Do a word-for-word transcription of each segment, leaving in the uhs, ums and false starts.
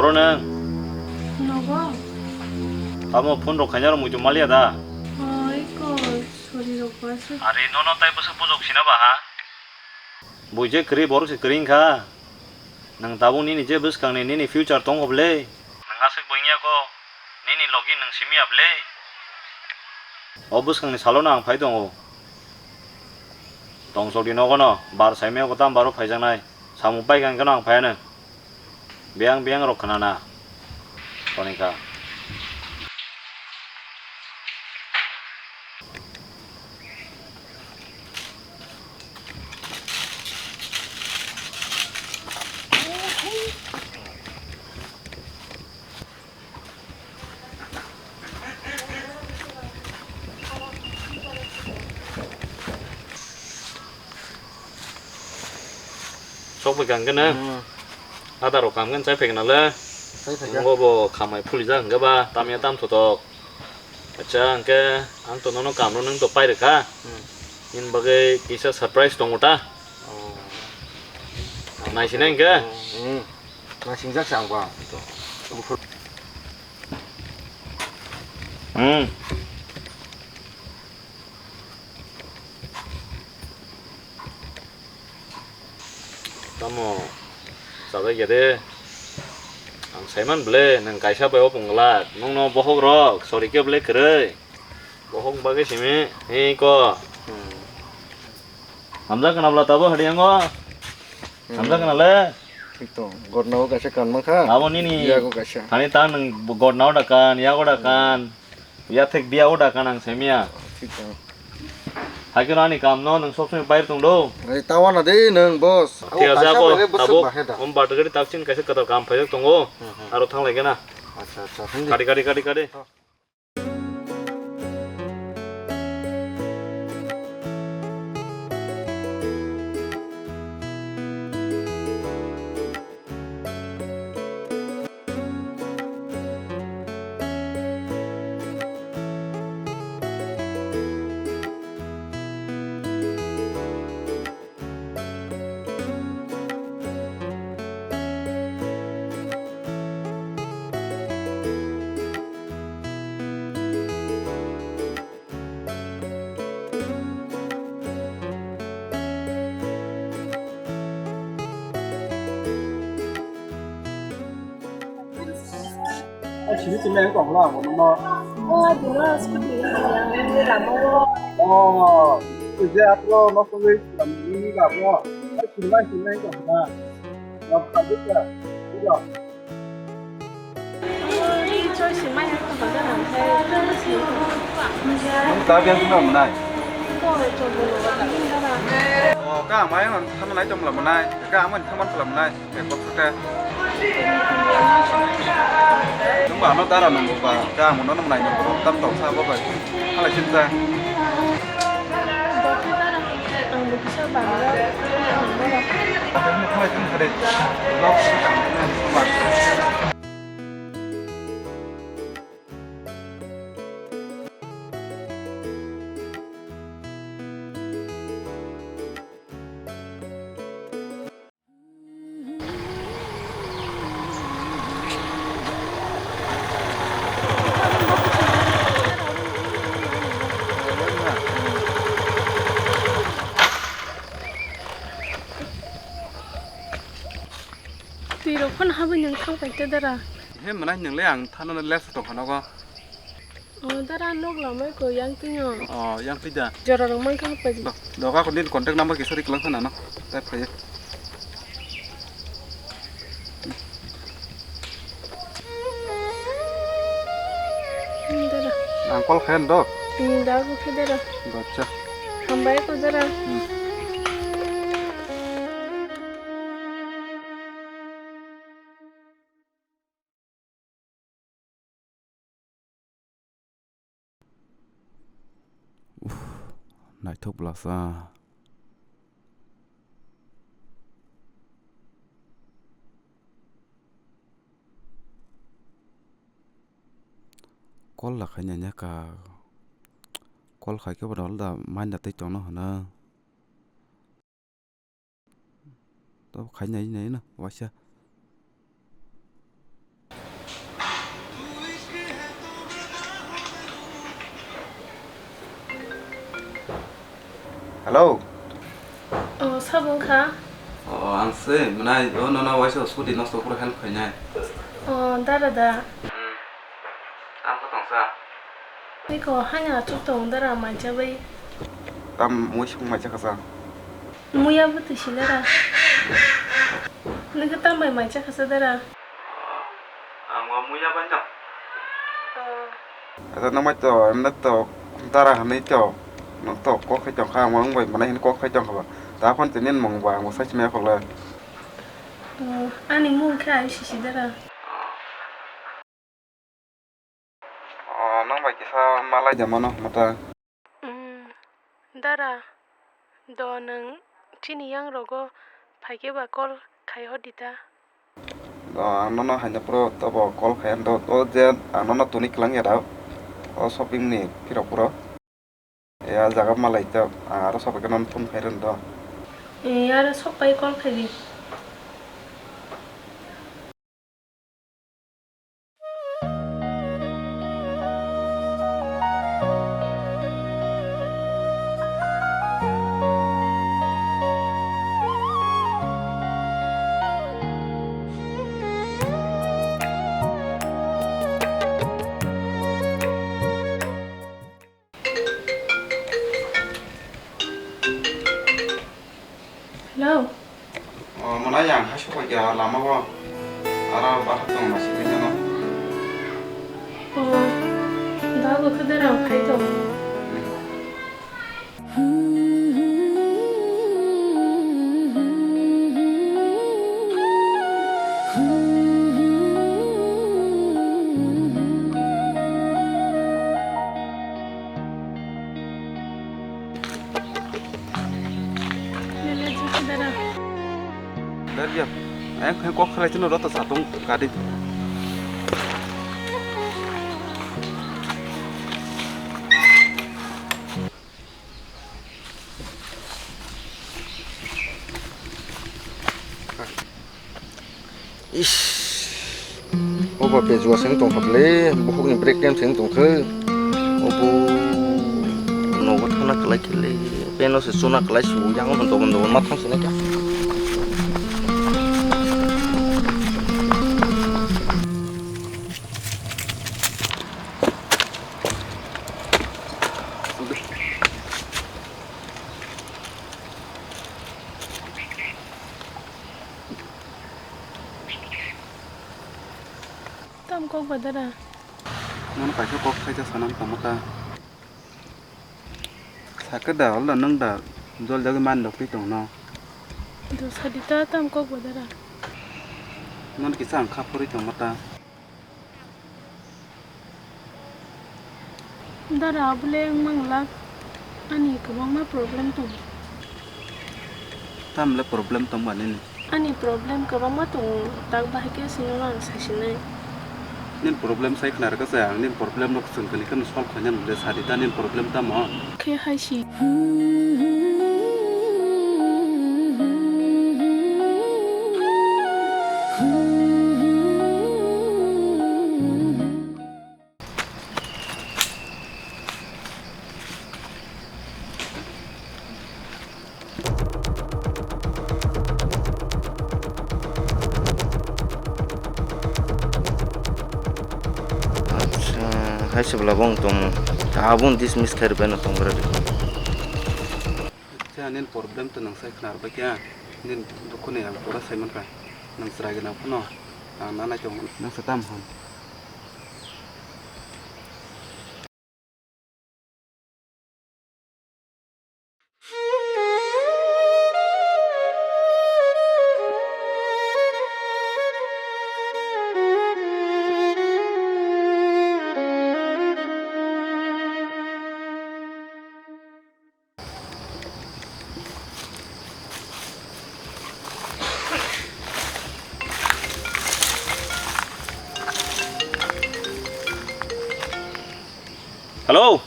Oro nwng? Nogo? Amo phone rok khaina rok muitu maliya da? Oi ko, sori rok ba se. Are nono tai bwswk bujok sina ba ha? Bui je kwrwi borok se kwrwi wngkha. Nwng tabuk nini je bwskangni nini future tongo bwle? Nwng aswk bo wngya ko? Nini logi nwng simi ya bwle? O bwskangni salono ang phai tongo. Tongsok di nogono bar saimaya ko tam baro phaijaknai. Samung paikha hwnkhe no ang phaiya nw. Biyang biyang rok khwnana. Tonikha. Sok bai kang khe na. Hmm. Ada rok kam khe chai phai khe na le. Chai phai khe. Ngo bo khamai phuli jak hwnkhe ba tamya tam thotok. Acha hwnkhe ang to nono kam rw nwng to pai rwkha. Hmm. Nini bagwi kisa surprise tongo ta. Oh. Naisinai hwnkhe. Hmm. Naisingjak se ang ba. Hmm. Tamo chajak ya de. Ang saiman bwle nwng kaisa bai opung glak nwngno bohok rok sori khe bwle kwrwi. Bohok bagwi simi hei ko. Hmm. Hamjak kana bwla tabo hadi yango. Hmm. Hamjak kana le. Thik tong. Gorna o kaisa kan mankha. Abo nini. Yago kaisa. Thani ta nwng gorna o da kan, yago da kan. Yathek biya o da kan ang semia. Thik tong. Hakhe no ani kam no nwng sob somoi pair tong do. Ei tawana de nwng boss. Thik ase abo, abo. Om batagari taksin kaisa kwtal kam phaijak tongo. Hmm, hmm. Aro thang lai gana. Acha, acha. Kadi, kadi, kadi, kadi. Sini sini yang kong lah, mau nol. Oh, dulu seperti yang ini lama. Oh, kerja apa lo? Mau pergi kami ini lah, bro. Sini sini yang kong lah. Mau pergi ke? Iya. Ang ta biang sino manai. Oh, ka ang mai ang thama nai tong la manai. Ka ang mai thama la manai. Ka kok ka. Nung ba no dara nung ba. Ka ang no manai nung tam tong sa ba ba. Hala sin ta. Ang bisa bangga. Twi rok phano habwi nwng thang pai te dara. He mwnai nwng le ang thana le left tong khana go. O dara nok lamai ko yang twi o. O yang twi da. Jora rok man kha pai. Do, do ka ko din contact number kisa ri klang khana no. Tai phai. Hmm, dara. Ang call khayan do. Hmm, da ko khe dara. Gotcha. Hambai ko dara. Hmm. Uff, naithok bwlasa. Call la khaina nya ka. Call khai khe bo dol da maina tei tongno hwno. Tabuk khai nai nai no waisa. Hello. O, sabo wngkha? O, ang se, mwnai, o, nono waisa scooty nosto phuru help khainai. O, dara da. Ang kho tongsa. Niko, hanya achuk tong dara, maija bai. Tam mui sung maija kasa. Muya bwtwi si dara. Niko tam bai maija kasa dara. Ang wa muya bai no. O. Ata nang bai to, emne to, dara hanwi to. Nwng to kok khai tong kha, ang nwng bai mwnai hwnwi kok khai tong kha ba. Ta phone tini nwng ba, ang bo sai simi ya kholai. O, ani mung khe ai sisi dara. O, nwng bai kisa malai de mano, mata. Mm, dara, do nwng chini yang rogo phaikhe ba call khai hor di ta. O, ang nono haino phuru tobo call khai do, o je ang nono tuni kwlang ya da, o shopping ni phirok phuru. Ya jaga malai ta, ang aro sok ekha nono phone khai rwng do. E, aro sok pai call khai di. Hello. O, mwnai yang hai sok ya lama o. Ara bathak tong ma sini jano. O, da bo khe da rang phai tong. Lele, jiki dara. Dar ya. Ayang khen kok khalai chino rota satung kadi. Ish. Obo bejua seng tongkha le, bukhuk ni break time seng tongkha. Obo nogo thana kwlai khe le, peno se chuna kwlai su, yang no dogon dogon ma thang sene kya. Tam kok ba dara. Nono kaisa kok khaisa sanam tamo ta. Sakhe da, hol da nwng da jol jagwi man rok twi tong no. Do sadi ta tam kok ba dara. Nono kisa ang kha phurwi tongma ta. Dara, abole wng mang lak, ani kwbangma problem tongo. Tamle problem tong ba nini? Ani problem kwbangma tongo, tak bahai khe sino ang sasinai. Nini problem sai khna rwkha se, ang nini problem no swng kani khe solve khainani, bole sadi ta nini problem tamo? Khe hai si. Acha, hai se bwla bo wng tong. Abo dismiss khairok bai no tong gra di. Acha, nini problem to nang sai khna rwbai kha. Nini dukhu ni ang pura sai mankha. Nang chwrai gwnang phano ang nanai tongo. Nang se tam hwn. Hello.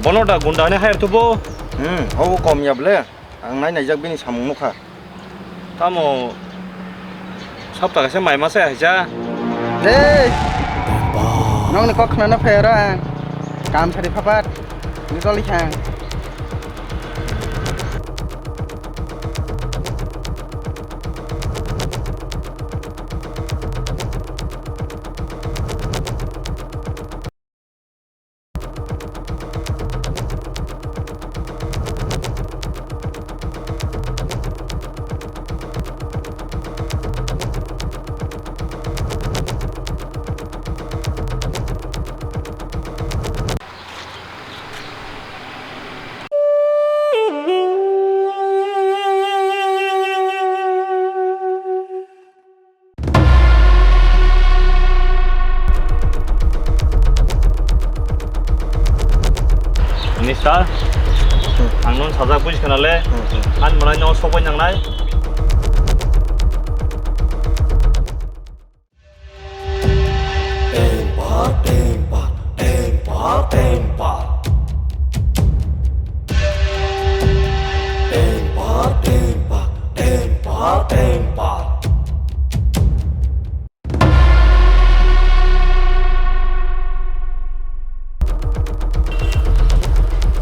Bono da gunda hinwi hire tubo? Hmm, obo kom ya bole. Ang nai naijak bini samung nukha. Tamo sapta kaisa mai masa haisa. Hey! Nokni kok khnana phai oro ang. Kam sari phapat. Ni toli khang. Minister, ang nung sajak buji khana le, ang mwnai no sokoi nangnai. Tempa, tempa, tempa, tempa. Tempa, tempa, tempa, tempa.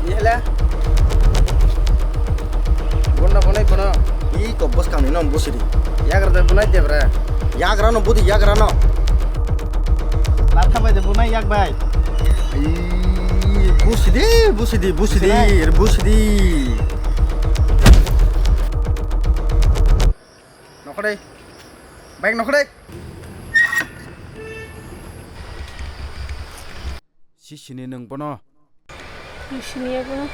Yele. Bono, bono, bono. I kok bwskang ni nom busidi. Yagra da bunai debra. Yagra no budi, yagra no. Latha bai de bunai yak bai. I busidi, busidi, busidi, busidi. Nokore. Bike nokore. Sisini nwng bono. Sisini ya bono.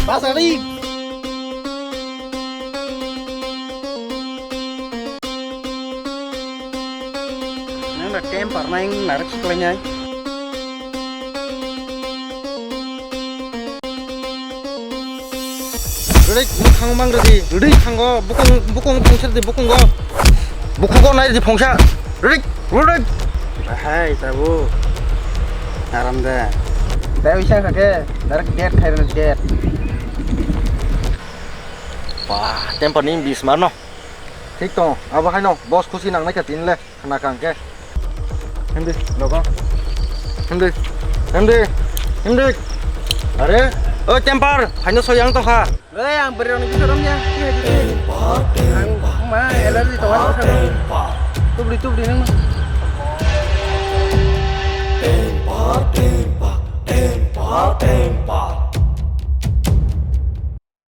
Basari. Nang na temper nang narak suklainai. Rwdik, mwkhang mang rwdi. Rwdik thango, bukung, bukung thangsa rwdi, bukungo. Bukhugo nai rwdi phongsa. Rwdik, rwdik. Hai, tabu. Aram da. Tei wisa kha khe, direct dead khai rwdi, dead. Ba, temper ni bis mar no. Thik tong, abo hai no, boss khusi nang nai kha tin le. Khna kang khe. Himdi, logo. Himdi. Himdi. Himdi. Are, o temper, haino soyang to kha. Oi, ang beri roni bisa rom ya. Iya, iya, iya. Ang ma allergy to, ang bisa. Tubli, tubli nang.